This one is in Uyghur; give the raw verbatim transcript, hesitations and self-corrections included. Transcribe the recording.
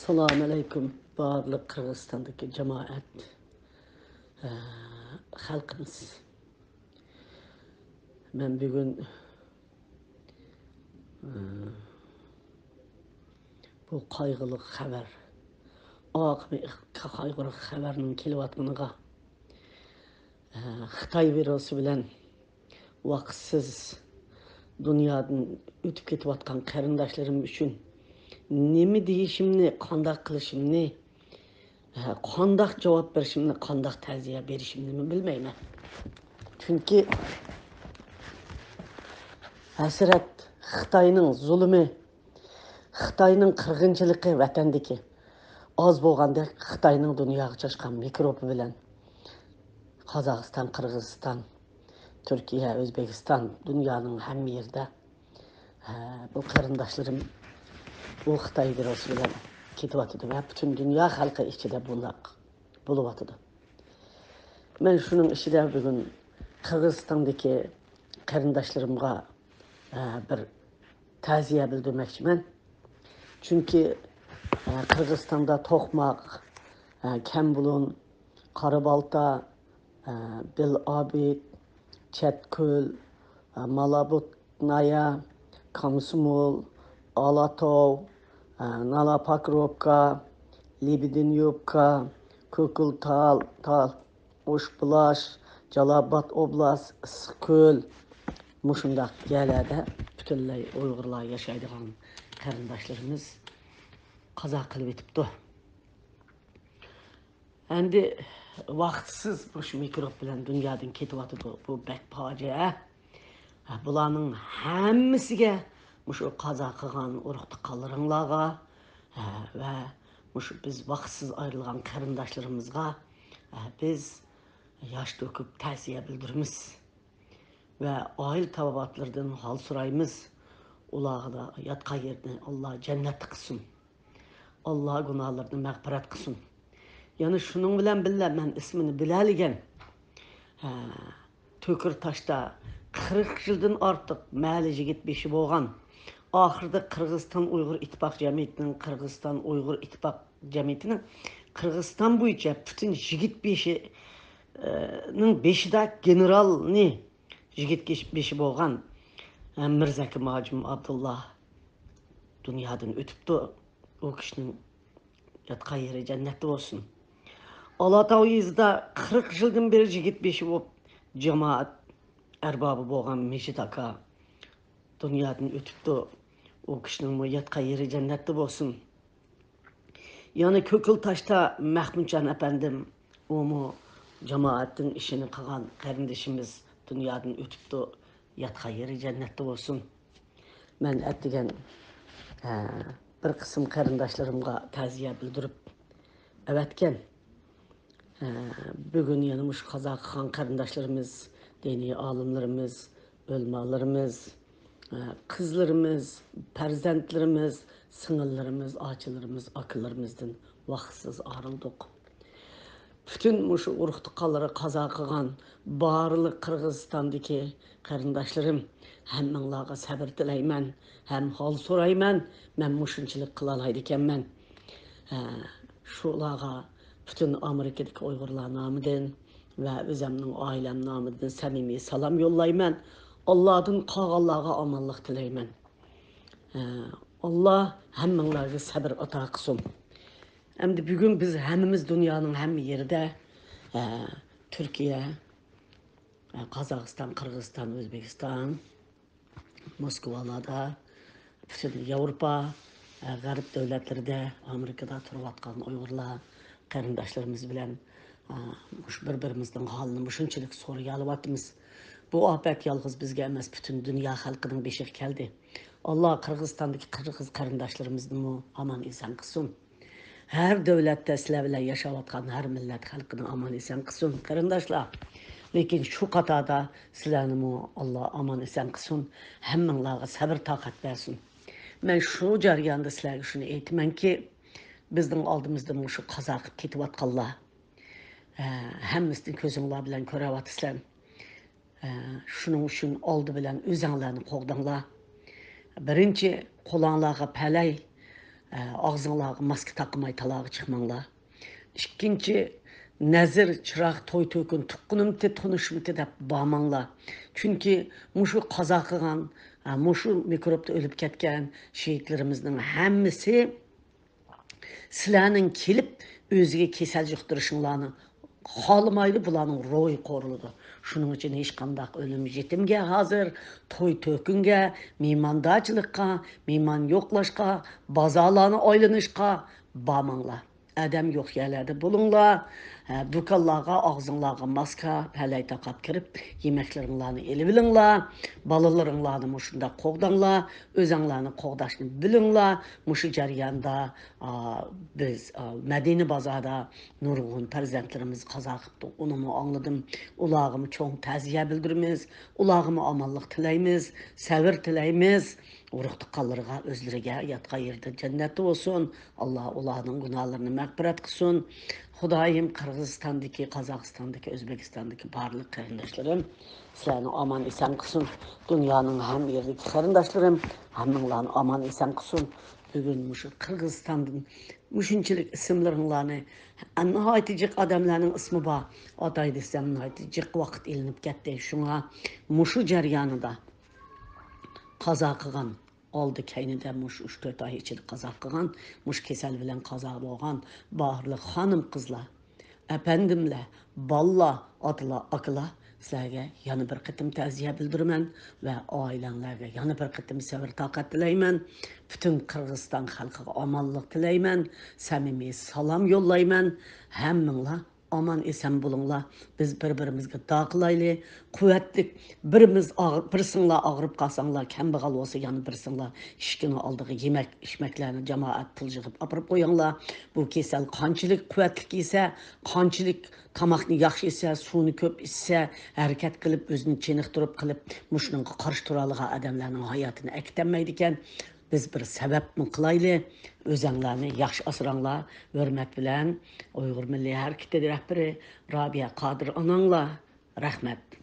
ئەسسالامۇ ئەلەيكۇم، بارلىق قىرغىزىستاندىكى جامائەت، ئە، خەلقىمىز. مەن بۈگۈن، ئە، بۇ قايغۇلۇق خەۋەر، ئاقىمى قايغۇلۇق خەۋەرنىڭ كېلىۋاتقىنىغا، ئە، خىتاي ۋىرۇسى بىلەن ۋاقىتسىز دۇنيادىن ئۆتۈپ كېتىۋاتقان قېرىنداشلىرىم ئۈچۈن نېمە دېيىشىمنى، قانداق قىلىشىمنى، ھە، قانداق جاۋاب بېرىشىمنى، قانداق تەزىيە بېرىشىمنىمۇ بىلمەيمەن. چۈنكى ھەسرەت، خىتاينىڭ زۇلۇمى، خىتاينىڭ قىرغىنچىلىقى ۋەتەندىكى ئاز بولغاندەك، خىتاينىڭ دۇنياغا چاچقان مىكروبى بىلەن قازاقىستان، قىرغىزىستان، تۈركىيە، ئۆزبېكىستان، دۇنيانىڭ ھەممە يېرىدە، ھە، بۇ قېرىنداشلىرىم بۇ خىتاي ۋىرۇسى بىلەن كېتىۋاتىدۇ ۋە پۈتۈن دۇنيا خەلقى ئىچىدە بۇنداق بولۇۋاتىدۇ. مەن شۇنىڭ ئىچىدە بۈگۈن قىرغىزىستاندىكى قېرىنداشلىرىمغا، ئە، بىر تەزىيە بىلدۈرمەكچىمەن. چۈنكى، ئە، قىرغىزىستاندا توقماق، ئە، كەمبۇلۇن، قارابالتا، ئە، بېلئابىد، چەتكۆل، ئە، مالابۇتنايا، كامسومول، ئالاتاۋ، ئە، نالا پوكروۋكا، لېبېدىنيوۋكا، كۆكۈلتال، تال، ئوشبۇلاش، جالالئاباد ئوبلاست، ئىسسىقكۆل، مۇشۇنداق يەرلەردە پۈتۈنلەي ئۇيغۇرلار ياشايدىغان قېرىنداشلىرىمىز قازا قىلىۋېتىپتۇ. ئەمدى ۋاقىتسىز مۇشۇ مىكروب بىلەن دۇنيادىن كېتىۋاتىدۇ. بۇ بەك پاجىئە. ھە، بۇلارنىڭ ھەممىسىگە، مۇشۇ قازا قىلغان ئۇرۇق-تۇغقانلىرىڭلارغا، ھە، ۋە مۇشۇ بىز ۋاقىتسىز ئايرىلغان قېرىنداشلىرىمىزغا، ھە، بىز ياش تۆكۈپ تەزىيە بىلدۈرىمىز ۋە ئائىلە تاۋابىئاتلىرىدىن ھال سورايمىز. ئۇلارغا ياتقان يېرىنى ئاللا جەننەتتە قىلسۇن. ئاللا گۇناھلىرىنى مەغپىرەت قىلسۇن. يەنە شۇنىڭ بىلەن بىللە، مەن ئىسمىنى بىلەلىگەن، ھە، تۆكۈر تاشتا قىرىق يىلدىن ئارتۇق مەلى يىگىت بېشى بولغان، ئاخىرىدا قىرغىزىستان ئۇيغۇر ئىتتىپاق جەمئىيىتىنىڭ، قىرغىزىستان ئۇيغۇر ئىتتىپاق جەمئىيىتىنىڭ قىرغىزىستان بويىچە پۈتۈن يىگىت بېشى، ئە، نىڭ بېشىدا گېنېرالنى، يىگىت بېشى بولغان، ئە، مىرزەكىم ھاجىم ئابدۇللا دۇنيادىن ئۆتۈپتۇ. ئۇ كىشىنىڭ ياتقان يېرى جەننەتتە بولسۇن. ئالاتاۋ يېزىدا قىرىق يىلدىن بېرى يىگىت بېشى بولۇپ، جامائەت ئەربابى بولغان مىجىت ئاكا دۇنيادىن ئۆتۈپتۇ. ئۇ كىشىنىڭمۇ ياتقان يېرى جەننەتتە بولسۇن. يەنە كۆكۈلتاشتا مەخمۇتجان ئەپەندىم، ئۇمۇ جامائەتنىڭ ئىشىنى قىلغان قېرىندىشىمىز دۇنيادىن ئۆتۈپتۇ. ياتقان يېرى جەننەتتە بولسۇن. مەن ئەتىگەن، ھە، بىر قىسىم قېرىنداشلىرىمغا تەزىيە بىلدۈرۈپ ئەۋەتكەن. ھە، بۈگۈن يەنە مۇشۇ قازا قىلغان قېرىنداشلىرىمىز، دىنىي ئالىملىرىمىز، ئۆلىمالىرىمىز، ھە، قىزلىرىمىز، پەرزەنتلىرىمىز، سىڭىللىرىمىز، ئاچىلىرىمىز، ئاكىلىرىمىزدىن ۋاقىتسىز ئايرىلدۇق. پۈتۈن مۇشۇ ئۇرۇق-تۇغقانلىرى قازا قىلغان بارلىق قىرغىزىستاندىكى قېرىنداشلىرىم، ھەممىڭلارغا سەۋر تىلەيمەن ھەم ھال سورايمەن. مەن مۇشۇنچىلىك قىلالايدىكەنمەن. ھە، شۇلارغا پۈتۈن ئامېرىكىدىكى ئۇيغۇرلار نامىدىن ۋە ئۆزەمنىڭ ئائىلەم نامىدىن سەمىمىي سالام يوللايمەن. ئاللادىن قالغانلارغا ئامانلىق تىلەيمەن. ئە، ئاللا ھەممىڭلارغا سەبر ئاتا قىلسۇن. ئەمدى بۈگۈن بىز ھەممىمىز دۇنيانىڭ ھەممە يېرىدە، ئە، تۈركىيە، ئە، قازاقىستان، قىرغىزىستان، ئۆزبېكىستان، موسكۋالاردا، پۈتۈن ياۋروپا، ئە، غەرب دۆلەتلىرىدە، ئامېرىكىدا تۇرۇۋاتقان ئۇيغۇرلار قېرىنداشلىرىمىز بىلەن، ئە، مۇشۇ بىر-بىرىمىزنىڭ ھالىنى مۇشۇنچىلىك سورىيالىۋاتىمىز. بۇ ئاپەت يالغۇز بىزگە ئەمەس، پۈتۈن دۇنيا خەلقىنىڭ بېشىغا كەلدى. ئاللا قىرغىزىستاندىكى قىرغىز قېرىنداشلىرىمىزنىمۇ ئامان ئېسەن قىلسۇن. ھەر دۆلەتتە سىلەر بىلەن ياشاۋاتقان ھەر مىللەت خەلقىنى ئامان ئېسەن قىلسۇن، قېرىنداشلار. لېكىن شۇ قاتاردا سىلەرنىمۇ ئاللا ئامان ئېسەن قىلسۇن، ھەممىڭلارغا سەۋر تاقەت بەرسۇن. مەن شۇ جەرياندا سىلەرگە شۇنى ئېيتىمەنكى، بىزنىڭ ئالدىمىزدا مۇشۇ قازا قىلىپ كېتىۋاتقانلار، ھە، ھەممىسىنى كۆزۈڭلار بىلەن كۆرۈۋاتىسىلەر. ئە، شۇنىڭ ئۈچۈن ئالدى بىلەن ئۆزەڭلارنى قوغداڭلار. بىرىنچى، قولۇڭلارغا پەلەي، ئە، ئاغزىڭلارغا ماسكا تاقىماي تالاغا چىقماڭلار. ئىككىنچى، نەزىر، چىراغ، توي تۆكۈن، تۇغقىنىمتى، تونۇشمىتى دەپ بارماڭلار. چۈنكى مۇشۇ قازا قىلغان، ئە، مۇشۇ مىكروبتا ئۆلۈپ كەتكەن شېھىتلىرىمىزنىڭ ھەممىسى سىلەرنىڭ كېلىپ ئۆزىگە كېسەل يۇقتۇرۇشۇڭلارنى خالىمايدۇ، بۇلارنىڭ روھى قورۇلىدۇ. شۇنىڭ ئۈچۈن ھېچقانداق ئۆلۈم يېتىمگە ھازىر، توي تۆكۈنگە، مېھماندارچىلىققا، مېھمان يوقلاشقا، بازارلارنى ئايلىنىشقا بارماڭلار. ئادەم يوق يەرلەردە بولۇڭلار. ھە، دۇكانلارغا، ئاغزىڭلارغا ماسكا، پەلەي تاقاپ كىرىپ، يېمەكلىرىڭلارنى ئېلىۋېلىڭلار. بالىلىرىڭلارنى مۇشۇنداق قوغداڭلار. ئۆزەڭلارنى قوغداشنى بىلىڭلار. مۇشۇ جەرياندا، ئا، بىز، ئا، مەدىنە بازاردا نۇرغۇن پەرزەنتلىرىمىز قازا قىپتۇ. ئۇنىمۇ ئاڭلىدىم. ئۇلارغىمۇ چوڭ تەزىيە بىلدۈرىمىز. ئۇلارغىمۇ ئامانلىق تىلەيمىز. سەۋر تىلەيمىز. ئۇرۇق تۇغقانلىرىغا ئۆزلىرىگە ياتقان يېرىدە جەننەتتە بولسۇن. ئاللا ئۇلارنىڭ گۇناھلىرىنى مەغپىرەت قىلسۇن. خۇدايىم قىرغىزىستاندىكى، قازاقىستاندىكى، ئۆزبېكىستاندىكى بارلىق قېرىنداشلىرىم، سىلەرنى ئامان ئېسەن قىلسۇن. دۇنيانىڭ ھەممە يېرىدىكى قېرىنداشلىرىم، ھەممىڭلارنى ئامان ئېسەن قىلسۇن. بۈگۈن مۇشۇ قىرغىزىستاندىن مۇشۇنچىلىك ئىسىملىرىڭلارنى، ناھايىتى جىق ئادەملەرنىڭ ئىسمى بار. ئاتاي دېسەم، ناھايىتى جىق ۋاقىت ئېلىنىپ كەتتى. شۇڭا مۇشۇ جەريانىدا قازا قىلغان، ئالدى كەينىدە مۇشۇ ئۈچ تۆت ئاي ئىچىدە قازا قىلغان، مۇشۇ كېسەل بىلەن قازا بولغان بارلىق خانىم قىزلار، ئەپەندىملەر، بالىلار، ئاتىلار، ئاكىلار، سىلەرگە يەنە بىر قېتىم تەزىيە بىلدۈرىمەن ۋە ئائىلەڭلەرگە يەنە بىر قېتىم سەۋر تاقەت تىلەيمەن. پۈتۈن قىرغىزىستان خەلقىگە ئامانلىق تىلەيمەن. سەمىمىي سالام يوللايمەن. ھەممىڭلار ئامان ئېسەن بولۇڭلار. بىز بىر-بىرىمىزگە دۇئا قىلايلى. قۇۋۋەتلىك، بىرىمىز ئاغ-، بىرسىڭلار ئاغرىپ قالساڭلار، كەمبەغال بولسا يەنە بىرسىڭلار ئىشىكنىڭ ئالدىغا يېمەك، ئىچمەكلەرنى جامائەت پۇل يىغىپ ئاپىرىپ قويۇڭلار. بۇ كېسەل قانچىلىك قۇۋۋەتلىك يېسە، قانچىلىك تاماقنى ياخشى يېسە، سۇنى كۆپ ئىچسە، ھەرىكەت قىلىپ، ئۆزىنى چېنىقتۇرۇپ قىلىپ، مۇشۇنىڭغا قارشى تۇرالىغان ئادەملەرنىڭ ھاياتىنى ئەكېتەلمەيدىكەن. بىز بىر سەۋەبمۇ قىلايلى. ئۆزەڭلارنى ياخشى ئاسراڭلار. ھۆرمەت بىلەن، ئۇيغۇر مىللىي ھەرىكىتى رەھبىرى رابىيە قادىر ئاناڭلار. رەھمەت.